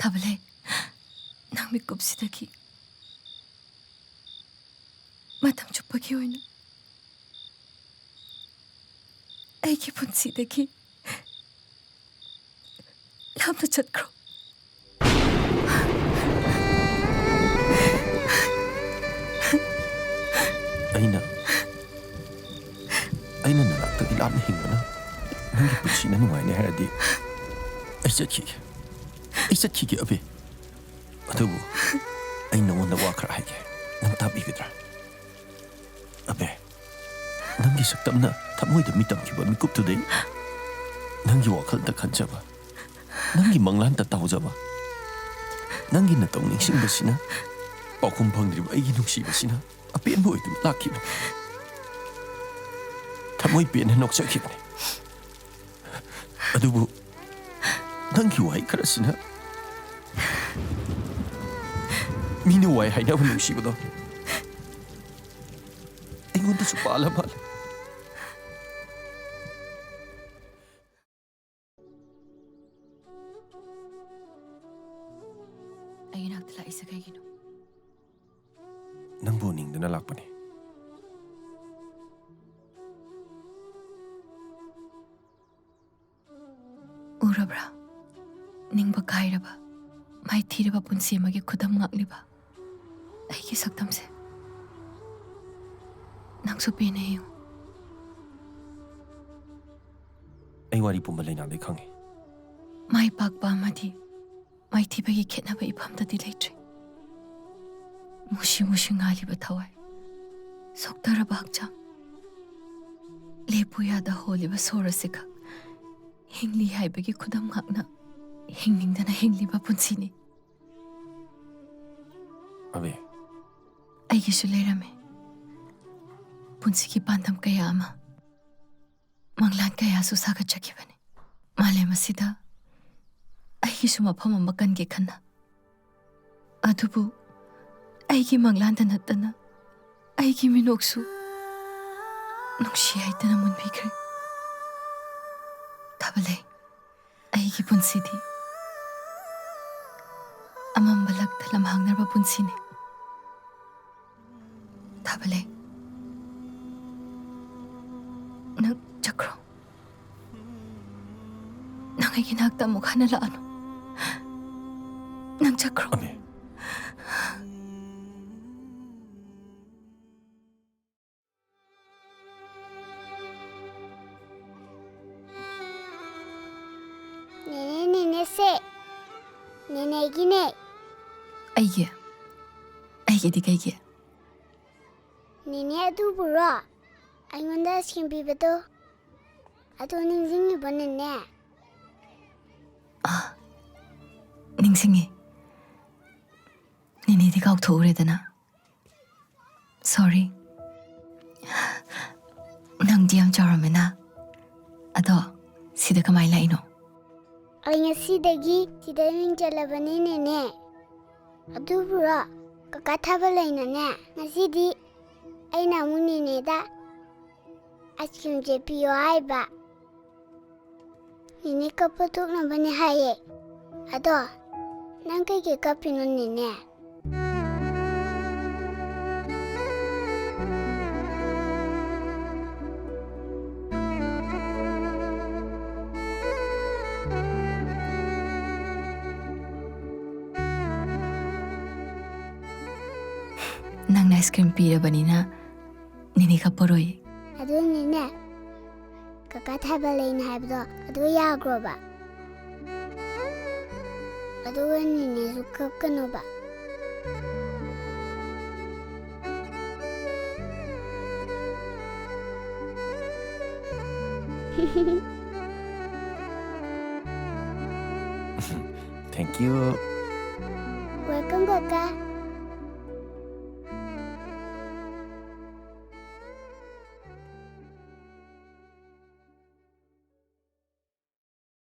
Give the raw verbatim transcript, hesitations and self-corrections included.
ꯑꯕꯂꯦ, ꯅꯪ ꯃꯤꯀꯨꯞꯁꯤꯗꯒꯤ ꯃꯇꯝ ꯆꯨꯞꯄꯒꯤ ꯑꯣꯏꯅ ꯑꯩꯒꯤ ꯄꯨꯟꯁꯤꯗꯒꯤ ꯂꯥꯞꯅ ꯆꯠꯈ꯭ꯔꯣ꯫ ꯑꯩꯅ, ꯑꯩꯅ ꯅꯅꯥꯛꯇꯒꯤ ꯂꯥꯞꯅ ꯍꯤꯡꯕꯅ ꯅꯪꯒꯤ ꯄꯨꯟꯁꯤꯅ ꯅꯨꯡꯉꯥꯏꯅꯤ ꯍꯥꯏꯔꯗꯤ, ꯑꯩ ꯆꯠꯈꯤꯒꯦ꯫ ꯑꯩ ꯆꯠꯈꯤꯒꯦ, ꯑꯕꯦ꯫ ꯑꯗꯨꯕꯨ ꯑꯩ ꯅꯉꯣꯟꯗ ꯋꯥ ꯈꯔ ꯍꯥꯏꯒꯦ꯫ ꯅꯪ ꯇꯥꯕꯤꯒꯗ꯭ꯔꯥ? ꯑꯕꯦ, ꯅꯪꯒꯤ ꯁꯛꯇꯝꯅ ꯊꯃꯣꯏꯗ ꯃꯤꯇꯝꯈꯤꯕ ꯃꯤꯀꯨꯞꯇꯨꯗꯩ ꯅꯪꯒꯤ ꯋꯥꯈꯜꯗ ꯈꯟꯖꯕ, ꯅꯪꯒꯤ ꯃꯪꯂꯥꯟꯗ ꯇꯥꯎꯖꯕ, ꯅꯪꯒꯤ ꯅꯇꯧ ꯅꯤꯡꯁꯤꯡꯕꯁꯤꯅ ꯄꯥꯎꯈꯨꯝ ꯐꯪꯗ꯭ꯔꯤꯕ ꯑꯩꯒꯤ ꯅꯨꯡꯁꯤꯕꯁꯤꯅ ꯑꯄꯦꯟꯕ ꯑꯣꯏꯗꯨꯅ ꯂꯥꯛꯈꯤꯕꯅꯤ꯫ ꯊꯃꯣꯏ ꯄꯦꯟꯅ ꯅꯣꯛꯆꯈꯤꯕꯅꯤ꯫ ꯑꯗꯨꯕꯨ ꯅꯪꯒꯤ ꯋꯥꯍꯩ ꯈꯔꯁꯤꯅ ꯃꯤꯅ ꯋꯥꯏ ꯍꯥꯏꯅꯕ ꯅꯨꯡꯁꯤꯕꯗꯣ ꯑꯩꯉꯣꯟꯗꯁꯨ ꯄꯥꯜꯂ ꯃꯥꯜꯂꯦ꯫ ꯑꯩ ꯏꯅꯥꯛꯇ ꯂꯥꯛꯏꯁꯦ ꯀꯩꯒꯤꯅꯣ? ꯅꯪꯕꯨ ꯎꯅꯤꯡꯗꯨꯅ ꯂꯥꯛꯄꯅꯤ꯫ ꯎꯔꯕ꯭ꯔꯥ? ꯅꯤꯡꯕ ꯀꯥꯏꯔꯕ, ꯃꯥꯏꯊꯤꯔꯕ ꯄꯨꯟꯁꯤ ꯑꯃꯒꯤ ꯈꯨꯗꯝ ꯉꯥꯛꯂꯤꯕ ꯑꯩꯒꯤ ꯁꯛꯇꯝꯁꯦ꯫ ꯅꯪꯁꯨ ꯄꯦꯟꯅ ꯌꯦꯡꯉꯨ꯫ ꯑꯩ ꯋꯥꯔꯤ ꯄꯨꯝꯕ ꯂꯩꯅꯥꯗꯩ ꯈꯪꯉꯤ꯫ ꯃꯥꯏ ꯄꯥꯛꯄ ꯑꯃꯗꯤ ꯃꯥꯏꯊꯤꯕꯒꯤ ꯈꯦꯠꯅꯕ ꯏꯐꯝꯗꯗꯤ ꯂꯩꯇ꯭ꯔꯦ꯫ ꯃꯨꯁꯤ ꯃꯨꯁꯤ ꯉꯥꯜꯂꯤꯕ ꯊꯋꯥꯏ, ꯁꯣꯛꯇꯔꯕ ꯍꯛꯆꯥꯡ, ꯂꯦꯞꯄꯨ ꯌꯥꯗ ꯍꯣꯜꯂꯤꯕ ꯁꯣꯔ ꯑꯁꯤꯈꯛ ꯍꯤꯡꯂꯤ ꯍꯥꯏꯕꯒꯤ ꯈꯨꯗꯝ ꯉꯥꯛꯅ ꯍꯤꯡꯅꯤꯡꯗꯅ ꯍꯤꯡꯂꯤꯕ ꯄꯨꯟꯁꯤꯅꯤ꯫ ꯑꯕꯦ꯫ ꯑꯩꯒꯤꯁꯨ ꯂꯩꯔꯝꯃꯤ ꯄꯨꯟꯁꯤꯒꯤ ꯄꯥꯟꯗꯝ ꯀꯌꯥ ꯑꯃ꯫ ꯃꯪꯂꯥꯟ ꯀꯌꯥꯁꯨ ꯁꯥꯒꯠꯆꯈꯤꯕꯅꯤ꯫ ꯃꯥꯂꯦꯝ ꯑꯁꯤꯗ ꯑꯩꯒꯤꯁꯨ ꯃꯐꯝ ꯑꯃ ꯀꯟꯒꯦ ꯈꯟꯅ꯫ ꯑꯗꯨꯕꯨ ꯑꯩꯒꯤ ꯃꯪꯂꯥꯟꯗ ꯅꯠꯇꯅ ꯑꯩꯒꯤ ꯃꯤꯅꯣꯛꯁꯨ ꯅꯨꯡꯁꯤ ꯍꯥꯏꯗꯅ ꯃꯨꯟꯕꯤꯈ꯭ꯔꯦ꯫ ꯊꯥꯕꯂꯩ, ꯑꯩꯒꯤ ꯄꯨꯟꯁꯤꯗꯤ ꯑꯃꯝꯕ ꯂꯛꯇ ꯂꯝꯍꯥꯡꯅꯔꯕ ꯄꯨꯟꯁꯤꯅꯤ꯫ ꯊꯥꯕꯂꯩ, ꯅꯪ ꯆꯠꯈ꯭ꯔꯣ꯫ ꯅꯪ ꯑꯩꯒꯤ ꯅꯥꯛꯇ ꯑꯃꯨꯛ ꯍꯟꯅ ꯂꯥꯛꯑꯅꯨ꯫ ꯅꯪ ꯆꯠꯈ꯭ꯔꯣ꯫ ꯑꯃꯤ꯫ ꯅꯦꯅꯦ, ꯅꯦꯅꯦꯁꯦ꯫ ꯅꯦꯅꯦꯒꯤꯅꯦ꯫ ꯑꯩꯒꯤ? ꯑꯩꯒꯤꯗꯤ ꯀꯩꯒꯤ? ꯅꯦꯅꯦ ꯑꯗꯨꯕꯨꯔꯣ? ꯑꯩꯉꯣꯟꯗ ice cream ꯄꯤꯕꯗꯣ? ꯑꯗꯣ ꯅꯤꯡꯁꯤꯡꯉꯤꯕꯣ, ꯅꯦꯅꯦ? ꯑꯥ, ꯅꯤꯡꯁꯤꯡꯉꯤ꯫ ꯅꯦꯅꯦꯗꯤ ꯀꯥꯎꯊꯣꯛꯎꯔꯦꯗꯅ꯫ Sorry꯫ ꯅꯪꯗꯤ ꯌꯥꯝ ꯆꯥꯎꯔꯝꯃꯦꯅ꯫ ꯑꯗꯣ ꯁꯤꯗ ꯀꯃꯥꯏ ꯂꯥꯛꯏꯅꯣ? ꯑꯩ ꯉꯁꯤꯗꯒꯤ ꯁꯤꯗ ꯃꯤꯡ ꯆꯜꯂꯕꯅꯤ, ꯅꯦꯅꯦ꯫ ꯑꯗꯨꯕꯨꯔꯣ, ꯀꯀꯥ ꯊꯥꯕꯂꯩꯅꯅꯦ, ꯉꯁꯤꯗꯤ ꯑꯩꯅ ꯑꯃꯨꯛ ꯅꯦꯅꯦꯗ ice cream ꯁꯦ ꯄꯤꯌꯣ ꯍꯥꯏꯕ꯫ ꯅꯦꯅꯦ ꯀꯞꯄ ꯇꯣꯛꯅꯕꯅꯦ ꯍꯥꯏꯌꯦ꯫ ꯑꯗꯣ ꯅꯪ ꯀꯩꯒꯤ ꯀꯞꯄꯤꯅꯣ, ꯅꯦꯅꯦ? ꯅꯪꯅ ice cream ꯄꯤꯔꯕꯅꯤꯅ ꯅꯦꯅꯦ ꯀꯞꯄꯔꯣꯏ꯫ ꯑꯗꯨꯅꯤꯅꯦ, ꯀꯀꯥ ꯊꯥꯕꯂꯩꯅ ꯍꯥꯏꯕꯗꯣ ꯑꯗꯨ ꯌꯥꯈ꯭ꯔꯣꯕ꯫ ꯑꯗꯨꯒ ꯅꯦꯅꯦꯁꯨ ꯀꯞꯀꯅꯣꯕ꯫ Thank you. Welcome, ꯀꯀꯥ꯫